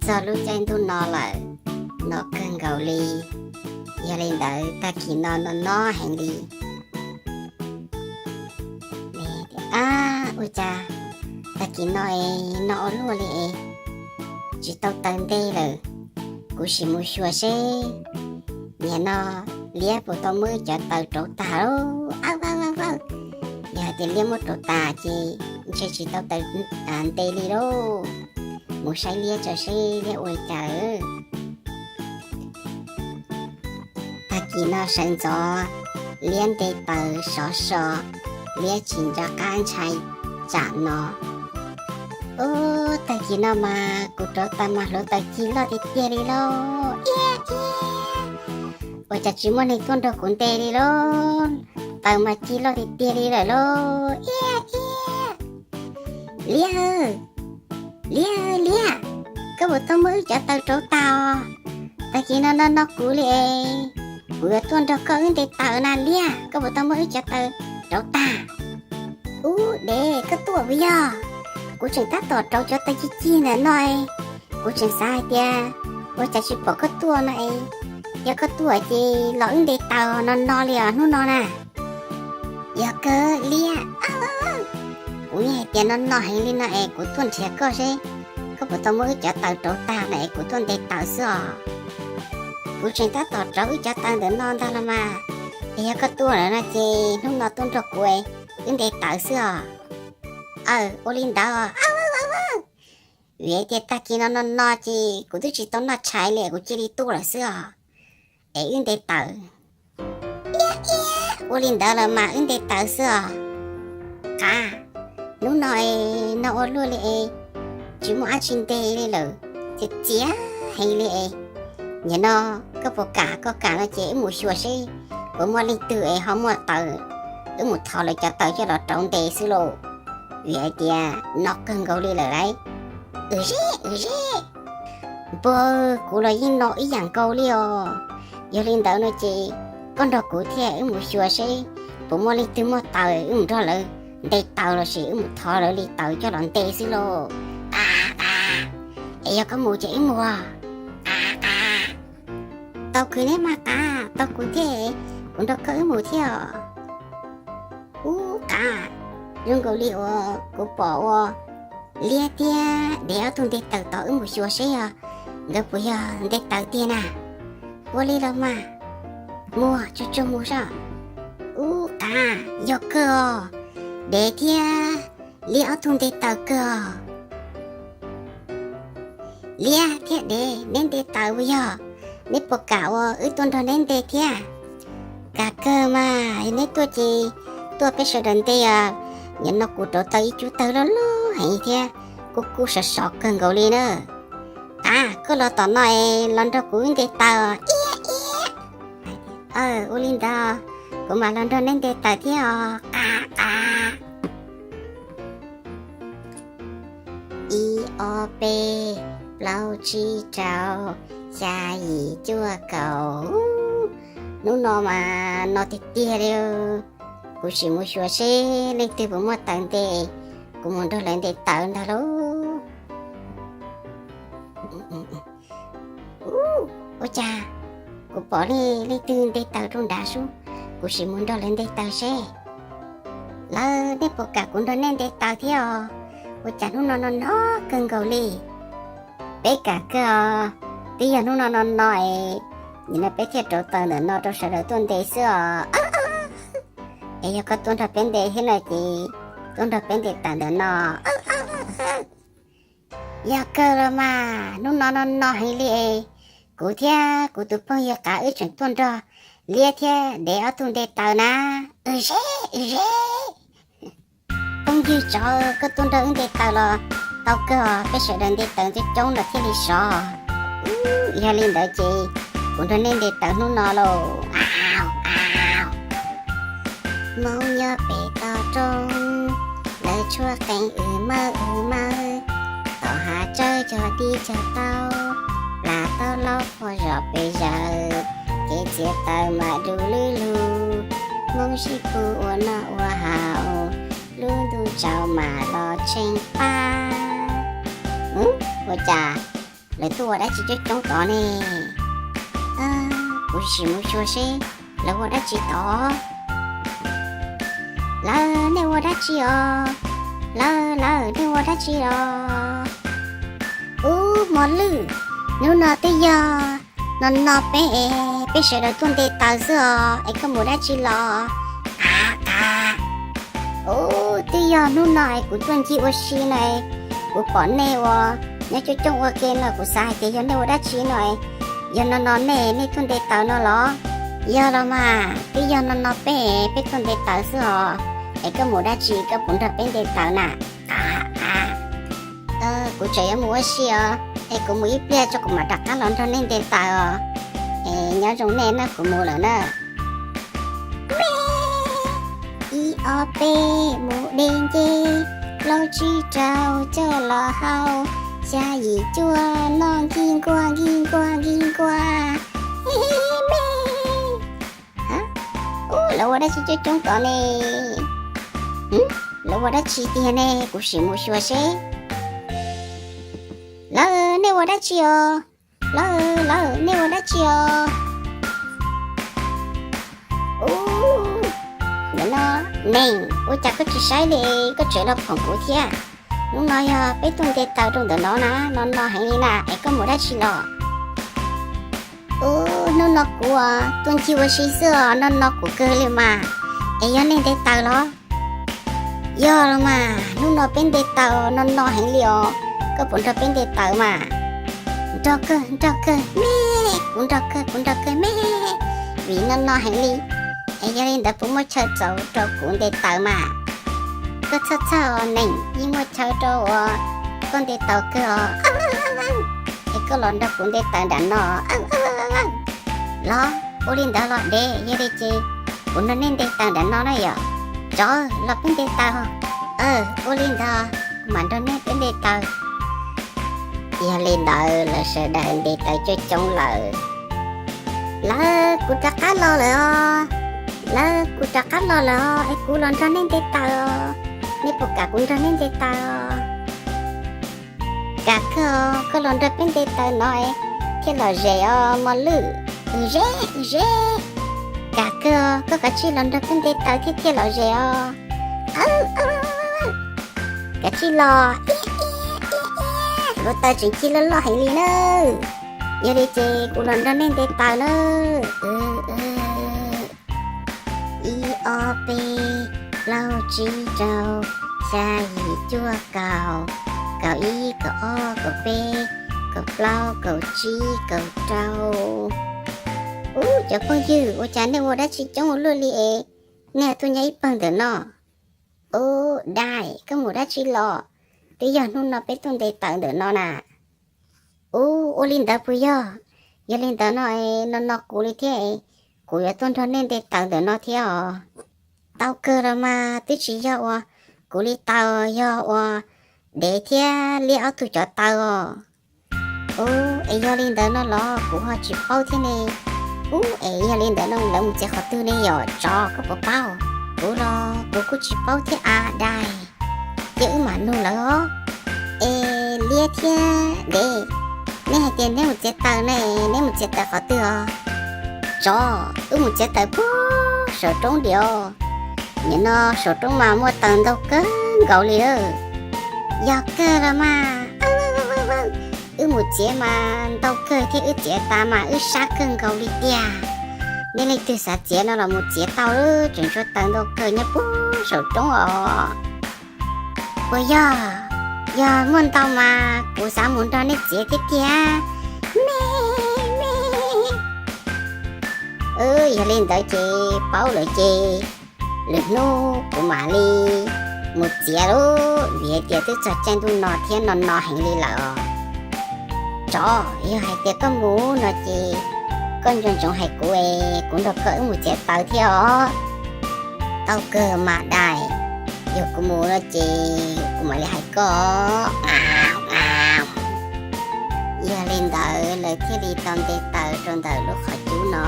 txog lub caij ntuj no lawm, no kawg nkaus li. Yog li ntawd tag kis no no no heev li. Ab, ua cas tag kis no es no ua luaj li es tsis tau taws nte lawm. Kuv sim mus xyuas seb nim no liab puas tau muab wb cov taws rauv tag lauj. Yog hais tias liab muab rauv tas ces ntshe tsis tau taws nte li lauj. Mus saib liab tso seb liab ua li cas. Tag kis no sawv ntxov, liab nte taws sov so, liab tsis nco qab ntshai tsam no. Ub, tag kis no mas kuv rauv taws mas hluav taws ci loj tiag tiag li lauj. Iab iab, ua cas tsis muaj neeg tuaj nrog kuv nte li lauj? Taws mas ci loj tiag tiag li lawm lauj. Iab iab, liab, liab, liab, koj puas tau muab wb cov taws rauv tag os? Tag kis no no no kuv li es kuv yuav tuaj nrog koj wb nte taws na liab, koj puas tau muab wb cov taws rauv tag? Ub, dev, koj tuaj puas yog? Kuv tseem tab tom rauv cov taws cig cig ntawm no, kuv tseem xav hais tias ua cas tsis pom koj tuaj no es, yog koj tuaj ces los wb nte taws no no li os hnub no na. Yog kawg liab, kuv yeej hais tias no no heev li no es kuv tuaj nrhiav koj seb koj puas tau muab wb cov taws rauv tag no es kuv tuaj nte taws xwb os. Kuv tseem tab tom rauv wb cov taws ntawm no ntag los mas, es yog koj tuaj lawm no ces hnub no tuaj nrog kuv wb nte taws xwb os. Aw, ua li ntawd. Vim tias tag kis no no no ces kuv twb tsis tau noj tshais li kuv cia li tuaj lawm xwb os. Es wb nte taws. Iab iab, ua li ntawd los mas wb nte taws xwb os. Qav, hnub no no ua luaj li es tsis muaj dab tsi nte li lawm, txias txias heev li es. Nim no koj puas kam? Koj kam no ces wb mus xyuas seb puas muaj leej twg es ho muaj taws, wb mus thov lawv cov taws coj los rauv nte xwb lauj. Vim hais tias no kawg nkaus li lawm lauj. Wb zeb, wb zeb. Npawg, kuv los yeej no ib yam nkaus li os. Yog li ntawd no ces koj nrog kuv thiab wb mus xyuas seb puas muaj leej twg muaj taws, wb mus nrog lawv nte taws lossis wb mus thov lawv li taws coj los nte xwb lauj. Qav, qav, es yog koj mus ces wb mus. Qav, qav, tau kuv neb mas qav, tau kuv thiab, kuv nrog koj wb mus thiab os. Ub qav, zoo nkaus li uas kuv pom ua liab thiab dev ob tug nte taws tod, wb mus xyuas seb yog nkawd puas yog nte taws tiag na. Ua li los mas, mus tsuag tsuag mus saib. Ub qav, yog kawg os, dev thiab liab ob tug nte taws kawg os. Liab thiab dev, neb nte taws puas yog? Neb puas kam uas wb tuaj nrog neb nte thiab? Kam kawg mas, yog neb tuaj ces tuaj peb sawv daws nte os. Nim no kuv rauv tau ib cub taws loj loj heev thiab kuj kub sov sov kawg nkaus li na. Qav, koj los tom no es los nrog kuv wb nte taws. Iab iab. Aw, ua li ntawd, kuv mam los nrog neb nte taws thiab os. Qav, qav. Ib ob peb, plaub tsib rau, xya yim cuaj kaum. Hnub no mas no tiag tiag li. Kuv sim mus xyuas seb leej twg puas muaj taws nte, kuv mus nrog lawv nte taws ntag lauj. Ub, ua cas kuv pom leej twg nte taws rau nrad sub, kuv sim mus nrog lawv nte taws seb. Lawv, nej puas kam kuv nrog nej nte taws thiab os? Ua cas hnub no no no kawg nkaus li. Peb kam kawg os, twb yog hnub no no no es, nim no peb thiaj rauv taws ntawm no rau sawv daws tuaj nte xwb os. Es yog koj tuaj nrog peb nte thiab no ces tuaj nrog peb nte taws ntawm no. Yog kawg los mas, hnub no no no heev li es, kuv thiab kuv tus phooj ywg Qav wb tseem tuaj nrog Liab thiab Dev ob tug nte taws na. Wb zeb, wb zeb. Phooj ywg tsov, koj tuaj nrog wb nte taws los tau kawg os, peb sawv daws nte taws coob coob los thiaj li sov. Yog li ntawd ces kuv nrog nej nte taws hnub no lauj. Hmoob nyob pem toj roob, lawv tshuab qeej wb mawb wb mawb, tom hav tsawb cog dib cog taub, plas taub laub phom zom pes zaws, kev txiav taws mas du lwb lug, Hmoob sib pug ua noj ua haus, lub ntuj tsaus mas los tsheej pab. Ua cas Lawv tuaj ua dab tsi coob coob tod ne? Kuv sim mus xyuas seb lawv ua dab tsi tod. Lawv, nej ua dab tsi os? Lawv, lawv, nej ua dab tsi los? Ub, Mos Lwj, hnub no twb yog no no peb es peb sawv daws tuaj nte taws xwb os, es koj mus dab tsi los? Ub, twb yog hnub no es kuv tuaj ncig ua si no es kuv pom nej ua nyob coob coob ua ke no kuv xav hais tias yog nej ua dab tsi no es, yog no no nej, nej tuaj nte taws no los? Yog los mas, twb yog no no peb, peb tuaj nte taws xwb os, es koj mus dab tsi koj puas nrog peb nte taws na? Kuv tseem yuav mus ua si os, es kuv mus ib pliag tso kuv mam rov qab los nrog nej nte taws os. Es nyob zoo nej na, kuv mus lawm na. Ib ob peb mus de nce, plaub tsib rau coj los hau, xya yim cuaj noj nkig nkuaj nkig nkuaj nkig nkuaj. Ub, lawv ua dab tsi coob coob tod ne? Lawv ua dab tsi tiag ne? Kuv sim mus xyuas seb. Lawv, nej ua dab tsi os? Lawv, lawv, nej ua dab tsi os? Ub, nim no Neeg, ua cas koj tsis saib li, koj tseem los phoom kuv thiab? Hnub no yog peb tuaj nte taws rau ntawm no na, no no heev li na, es koj mus dab tsi los? Ub, hnub no kuv tuaj ncig ua si xwb os, no no kuv kawg li mas. Es yog nej nte taws los? Yog los mas, hnub no peb nte taws no no heev li os, koj puas nrog peb nte taws mas? Nrog kawg, nrog kawg me, kuv nrog kawg, kuv nrog kawg me, vim no no heev li. Es yog li ntawd puas muaj chaw txaus rau kuv nte taws mas? Koj txhob txhawj os Neeg, yeej muaj chaw rau uas koj nte taws kawg os. Es koj los nrog kuv nte taws nram no. Los, ua li ntawd los de, yog li ces kuv nrog nej nte taws nram no na yom. Tsov, los peb nte taws. Ua li ntawd, kuv mam nrog nej peb nte taws. Yog li ntawd lawv sawv daws nte taws coob coob lawm. Lawv, kuv rov qab los lawm os. Lawv, kuv rov qab los lawm os, es kuv los nrog nej nte taws os. Nej puas kam kuv nrog nej nte taws os? Kam kawg os, koj los nrog peb nte taws no thiaj lom zem os Mos Lwj. Ze, ze. Kam kawg os, koj kav tsij los nrog peb nte taws thiaj thiaj lom zem os. Kav tsij los. Hluav taws tseem ci loj loj heev li na. Yog li ces kuv los nrog nej nte taws na. Ib ob peb, plaub tsib rau, xya yim cuaj kaum, kaum ib kaum ob kaum peb, kaum plaub kaum tsib kaum rau. Ub, cov phooj ywg, ua cas nej ua dab tsi coob ua luaj li es? Nej tuaj nyob ib pawg ntawm no. Ub, Dai, koj mus dab tsi los? Twb yog hnub no peb tuaj nte taws ntawm no na. Ub, ua li ntawd puas yog? Yog li ntawd no, no no kuv li thiab, kuv yuav tuaj nrog nej nte taws ntawm no thiab os. Tau kawg los mas, twb tsis yog ua kuv li taws, yog ua dev thiab liab ob tug cov taws os. Ub, es yog li ntawd no los kuv ho tsis paub thiab ne. Ub, es yog li ntawd no lawv mus txiav qhov twg ne yom? Tsov, koj puas paub? Kuv los kuv kuj tsis paub thiab a Dai. Ces wb mam nug lawv os. Es liab thiab dev, neb hais tias neb mus txiav taws ne, neb mus txiav taws qhov twg os? Tsov, wb mus txiav taws puag saum roob diam. Nim no saum roob mas muaj taws ntau kawg nkaus li lawm. Yog kawg los mas, wb mus txiav mas ntau kawg thiab, wb txiav tas mas wb sab kawg nkaus li tiag. Nej leej twg xav txiav no los mus txiav tau, tseem tshuav taws ntau kawg nyob puag saum roob os. Puas yog? Yog muaj ntau mas kuv xav mus nrog nej txiav thiab tiag. Me, me. Yog li ntawd ces paub lawm ces lwm hnub kuv mam li mus txiav lauj, vim hais tias twb txog caij ntuj no thiab no no heev li lawm os. Tsov, yog hais tias koj mus no ces koj nco ntsoov hais kuv es kuv nrog koj wb mus txiav taws thiab os. Tau kawg mas Dai, yog kuv mus no ces kuv mam li hais koj. Yog li ntawd lawv thiaj li tau nte taws rau ntawm lub qhov cub no.